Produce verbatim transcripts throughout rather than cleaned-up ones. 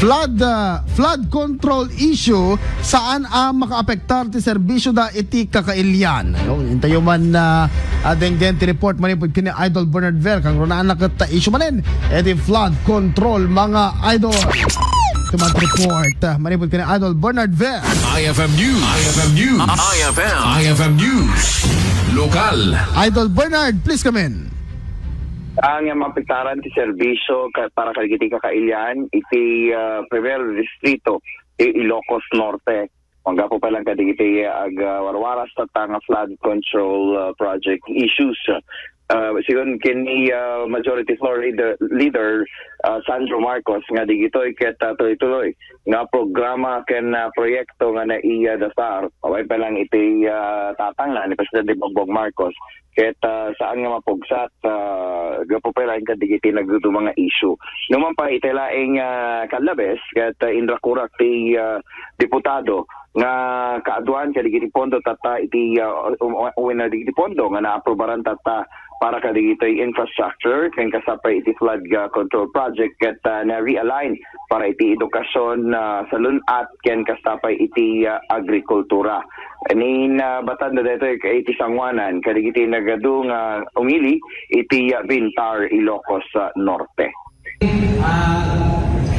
Flood, ah, flood control issue, saan a makaapektar ti serbisyo da iti kakailian? No, intayo man, ah, ah, denggen ti report manipud ken ni Idol Bernard Ver, kang runaan na ket ta issue manen, iti flood control, mga idol. Iti man report, ah, manipud ken ni Idol Bernard Ver. I F M News. I F M News. I F M. I F M News. Lokal. Idol Bernard, please come in. Ang maapektaran ti serbisyo ka-, para kadagiti kakailian iti, ah, Primero Distrito, ti Ilocos Norte. Manggapu pa lang kadagiti ag-, ah, warwaras tatta nga flood control, ah, project issues. Ah, sigun ken ni, ah, Majority Floor Leader, Leader, ah, Sandro Marcos nga digitoy ket, ah, tuloy-tuloy nga programa ken, ah, proyekto nga naiya dasar. Away pa lang iti, ah, tatangna ni Presidente Bongbong Marcos. Ket, ah, saan nga mapugsat, ah, gapu pay laeng kadagiti nagduduma nga issue. Numan pa iti laeng, ah, kallabes, ket, ah, inrakurak ti, ah, diputado nga kaaduan kadagiti pondo tatta iti, ah, um, um, wenno dagiti pondo nga naaprubaran tatta para kadagiti infrastructure ken kasta pay iti flood, ah, control project ket, ah, na-realign para iti edukasion, ah, salun-at ken kasta pay iti, ah, agrikultura. Ni, ah, batanda daytoy iti sangoanan kadagiti nagadu nga umili iti, ah, Bintar, Ilocos, ah, Norte. Ah,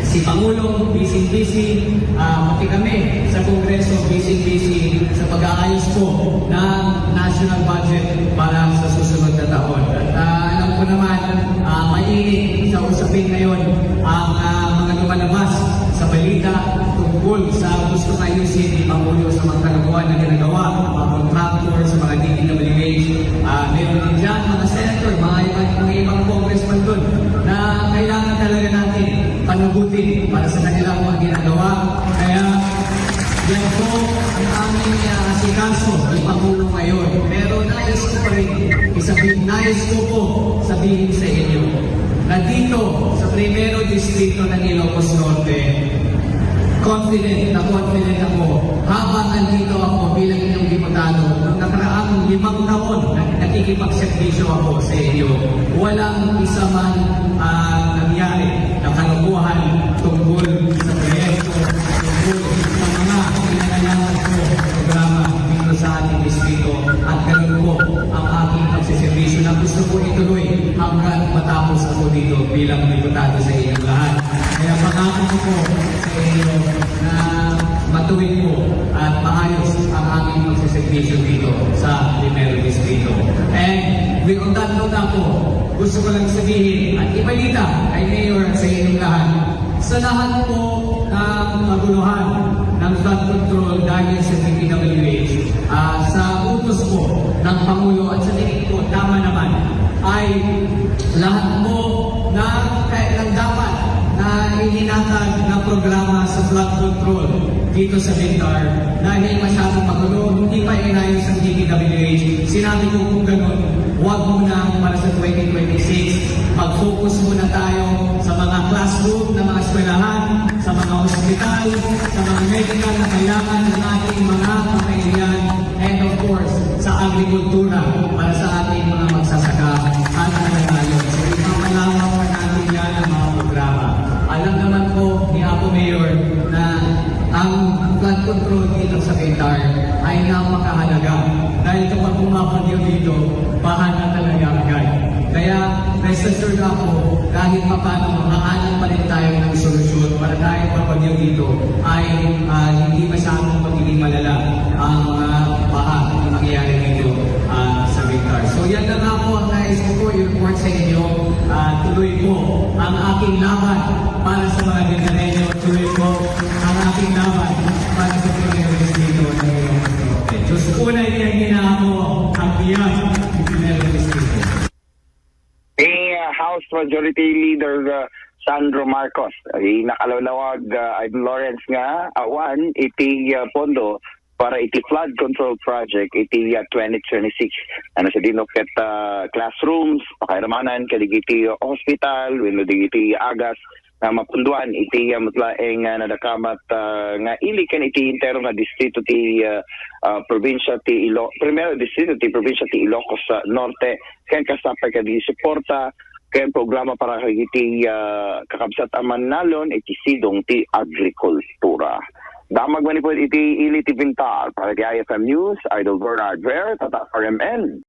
si Pangulo, busy-busy, ah, pati kami sa Kongreso, busy-busy sa pag-aayos po ng national budget para sa susunod na taon. At, ah, alam ko naman, ah, mainit sa usapin ngayon ang, ah, mga lumalabas sa balita tungkol sa gusto ayusin ni Pangulo sa mga kalokohan na ginagawa, mga contractor, sa mga D P W H. Ah, meron din dyan, mga senator, mga iba, mga ibang congressman dun na kailangan talaga natin panagutin para sa kanilang mga ginagawa. Kaya yan po ang aming, ah, asikaso ni Pangulo ngayon. Pero nais ko pa rin isabi-, nais ko po sabihin sa inyo na dito sa Primero Distrito ng Ilocos Norte, confident na confident ako habang andito ako bilang inyong diputado, nung nakaraang limang taon na nakikipagserbisyo ako sa inyo, walang isa man, ah, nangyari na kalokohan tungkol sa proyekto, tungkol sa mga kinakailangan ko programa dito sa ating distrito. At ganun po ang aking pagsiservisyo na gusto ko ituloy hanggang matapos ako dito bilang diputado sa inyong lahat. Kaya pangako ko po sa inyo na matuwid po at maayos ang aming pagsiservisyo dito sa Primero Distrito. And with on that note na po, gusto ko lang sabihin at ibalita kay Mayor at sa inyong lahat, sa lahat po ng kaguluhan ng flood control dahil sa D P W H, ah, sa utos po ng Pangulo at sa tingin ko tama naman, ay lahat po ng, ng dapat na ihinatag na programa sa flood control dito sa Bintar dahil masyadong magulo, hindi pa inayos ang D P W H. Sinabi ko kung ganun, wag muna para sa twenty twenty-six. Mag-focus muna tayo sa mga classroom ng mga eskwelahan, sa mga ospital, sa mga medical na kailangan ng ating mga pamilya, and of course, sa agrikultura para sa ating mga magsasaka at mananayo. So, ipapalawak pa natin yan ang mga programa. Alam naman po ni Apo Mayor na ang flood control dito sa Bintar ay napakahalaga. Dahil kapag bumabagyo dito, baha na talaga agad. Kaya, rest assured ako, kahit papano, makahanap pa rin tayo ng solusyon para kahit papagyo dito ay, ah, hindi masyadong magiging malala ang mga baha na mangyayari dito, ah, sa Bintar. So, yan na nga po ang nais ko po i-report sa inyo. Ah, tuloy po ang aking laban para sa mga Bintareño. Tuloy po ang ating laban para sa Pinoy Respeto ng Ilocos Norte. Diyos una, iyagina ako ang biyag ni Pinoy Respeto. Ni, uh, House Majority Leader, uh, Sandro Marcos, ay nakalawlawag, uh, Idol Lawrence nga awan iti, uh, pondo para iti flood control project iti, uh, twenty twenty-six. Ano sa dino ket, uh, classrooms, pakairamanan, kadagiti hospital, wenno dagiti agas, nga mapunduan iti, ah, met laeng, ah, nadakamat, ah, nga ili ken iti entero nga distrito ti, ah, ah, probinsya ti Ilo-, Primero Distrito ti probinsya ti Ilocos, ah, Norte, ken kasta pay kadagiti suporta ken programa para iti, ah, kakabsat a mannalon iti sidong ti agrikultura. Damag manipud iti ili ti pintar para iti I F M News, Idol Bernard Ver, Tatak R M N.